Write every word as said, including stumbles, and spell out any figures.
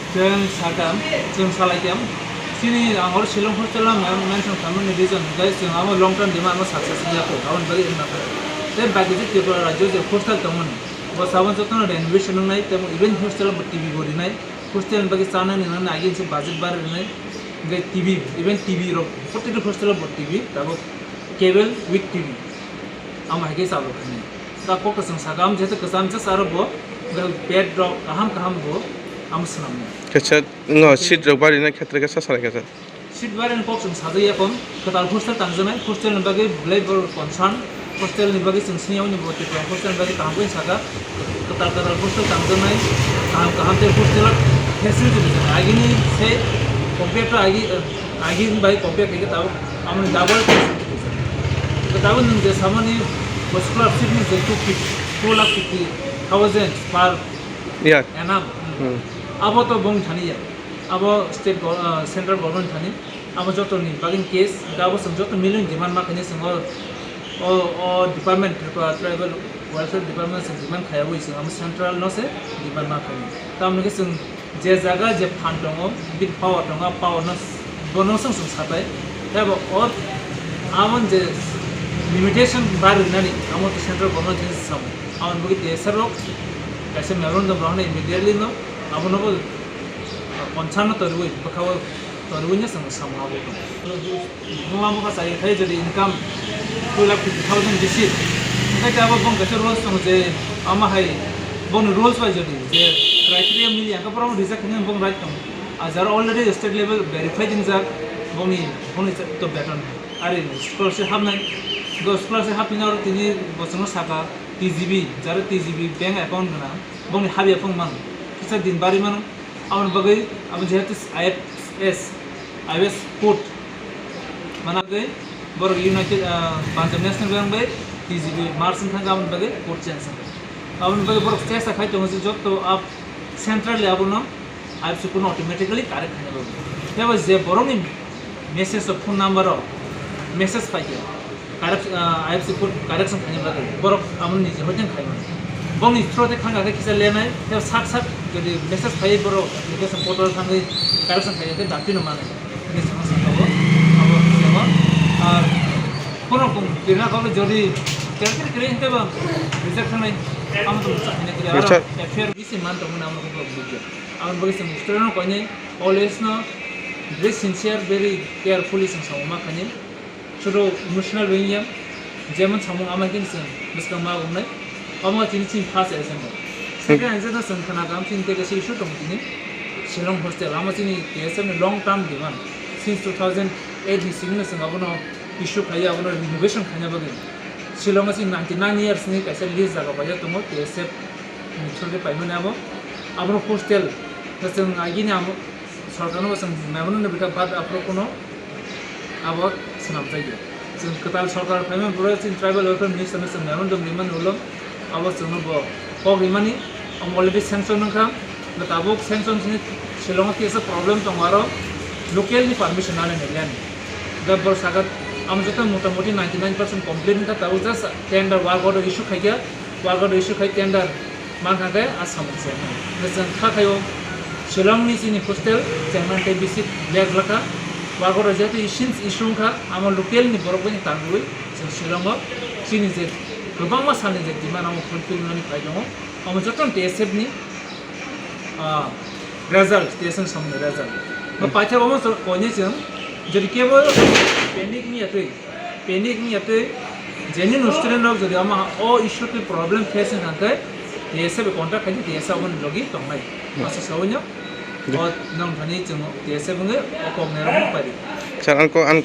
Chwng sakam, chwng salaikam, chini ang oro Shillong hostel o men-, mention khamani reason hwnkhe chwng amo long term demand amo success wngya kho, aboni bagwi wngna kha. Tei baki je Tripura rajyo je hostel tongmani, bo sabon jotono renovation wngnai, tei even hostel o bo T V bo rinai, hostel ni bagwi chanani nangni agini se budget bari rinai, hwnkhe T V, even T V rok protecti hostel o bo T V, tabuk cable with T V. Amo hai khe chalok khainai. Ta kok kwchwng sakha, am jeto kwcham just aro bo bed rok kaham kaham bo amo swnamnai. Kaisa no seat rok bari na khetre khe sa salai kha. Seat bari ni kok chwng sajak ya kon, kwtal hostel tangjaknai, hostel ni bagwi belai bor concern, hostel ni bagwi chwng sini yawi ni bo Tripura hostel ni bagwi kaham khe sakha, kwtal kwtal hostel tangjaknai, kaham kaham tei hostel o facility rijak. Agini se compare to agi, agi bai compare khe tabuk amoni double facility rijak. Kwtal nwng je samani bo scholarship ni je two fifty, two lakh fifty thousand per Year. Enam. Hmm. Abo to bong thani ya. Abo state go-, ah, central government thani. Abo joto ni bagin case, abo song joto million demand ma kani song o, o, o department, Tripura Tribal Welfare Department song demand khaya bui song amo central no se demand ma kani. Tamni ke song je jaga je fund tongo, big power tongo, power no s-, bono song song satai. Tebo o amon je limitation bar nani, amo to central government je sam. Aboni bagwi T S F rok kaisa memorandum rok no immediately no abono bo concern no torwi bwkha o torwi no chwng samung abo tong. Buma bwkha chai khai jodi income two lakh fifty thousand bisi, hwnkhe abo bong kaisa rules tongo je ama hai boni rules bai jodi je criteria mili ang khe borok reject hwnwi bong right tongo. Ar jara already state level verify wngjak boni boni to beton ari scholarship hapnai, do scholarship hapnai aro tini bo chwngno saka. T G B, jara T G B bank account gwnang, bongni habya phung mano, kisa din bari mano, aboni bagwi abo jehetu I F S, I F S code, mana bagwi borok United, ah, Punjab National Bank bai T G B merge wngkha, aboni bagwi code change wngkha. Aboni bagwi borok chesta khai tongo je jotto ab centrally abono I F S C code no automatically correct khaina bagwi. Tei bo je borokni message o phone number o message phai khe correct, ah, I F S C code correction khaina bagwi borok amo niji hoiteng khaima. Bongni through tei khangkha khe kisa lenai, tei sak sak jodi message phai borok application portal thangwi correction khaina khe dakti no manai. Hini sama saka o, abo sabo. Ar kono kong pirna kok jodi kere kere kere hingke ba reject khanai, amo to mucha hine kere aro F I R bisi man tongmani amo kok bujya. Aboni bagwi chwng student rok koinai always no very sincere, very carefully chwng samung ma khainai. Sudu emotional wngya, jemon samung ama khe chwng bwskang ma wngnai. Omo chini chini first agenda. Second agenda chwng khna kam chini tei kaisa issue tongo tini. Shillong hostel, amo chini T S F ni long term demand. Since two thousand eight ni simi no chwng abono issue khlaiya, abono renovation khaina bagwi. Shillong o chini ninety nine years ni kaisa list jaga paijak tongo T S F ni through khe paimani abo. Abono hostel, chwng agini amo, Sorkarno bo chwng memorandum rwkha, but aphuru kuno abo swnamjakya. Chwng kwtal sorkar phaimani pore chini tribal welfare minister no chwng memorandum rimani ulo abo chwngno bo kok rimani, omo already sanction wngkha. Tabuk sanction sini Shillong o kisa problem tongo, aro local ni permission nani nai yani. Da bor sagat amo joto motamoti ninety nine percent complete wngkha, tabuk just tender work order issue khaikha, work order issue khai tender. Mankha khe a samung se. Hwnkhe chwng kha khaio Shillong ni chini hostel chairman tei bisi leg lakha. Wago rok jehetu since issue wngkha, amo local ni borok bai tangwi chwng Shillong o chini je kwbangma salni je demand amo fulfill wngmani phai tongo. Amo joto T S F ni, ah, result, T S F samung ni result. Bo paithago amo koinwi chwng, jodi kebo panic wngya twi, Panic wngya tei genuine student rok jodi ama o issue tei problem face wngkha khe T S F bai contact khaidi, T S F aboni logi tongnai. Masa sawino o nong thani chwng T S F wngwi o kok nairok pai di. Sir, ang ko, ang